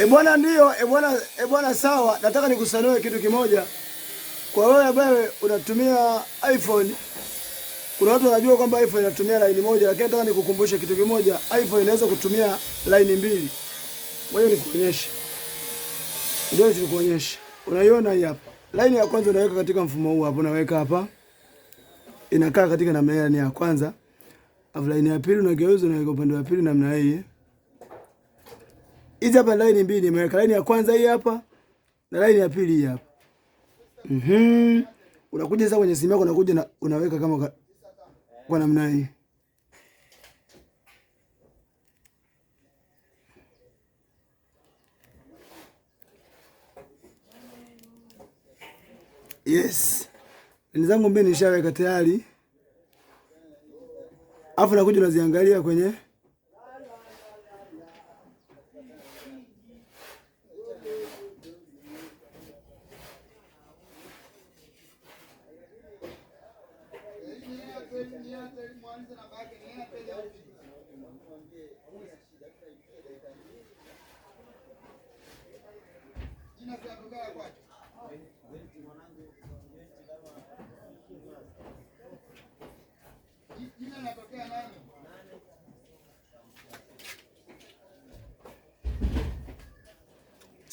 E bwana, ndio e bwana, e bwana, sawa. Nataka nikusanue kitu kimoja. Kwa wewe ambaye unatumia iPhone, kuna watu wanajua kwamba iPhone inatumia laini moja, lakini nataka nikukumbushe kitu kimoja, iPhone inaweza kutumia laini mbili. Ngoja nikuonyeshe. Ndio nikuonyeshe. Unaiona hii hapa. Laini ya kwanza unaweka katika mfumo huu hapo, unaweka hapa. Inakaa katika namna hii ya kwanza. Alafu laini ya pili unageuza, unaweka upande wa pili namna hii. Hizi hapa laini mbili nimeweka, laini ya kwanza hii hapa na laini ya pili hii hapa. Unakuja sasa kwenye simu yako unakuja na unaweka kama kwa namna hii. Yes. Laini zangu mbili nishaweka tayari. Alafu nakuja unaziangalia kwenye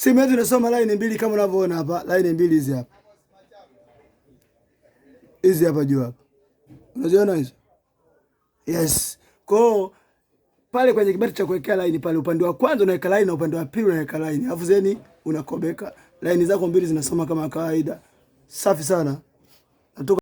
simu yetu inasoma laini mbili kama unavyoona hapa, laini mbili hizi hapa, hizi hapa juu hapa, unaziona hizo? Yes. Kwa pale kwenye kibati cha kuwekea laini pale, upande wa kwanza unaweka laini na upande wa pili unaweka laini, alafu zeni unakobeka laini zako mbili zinasoma kama kawaida. Safi sana. Natoka.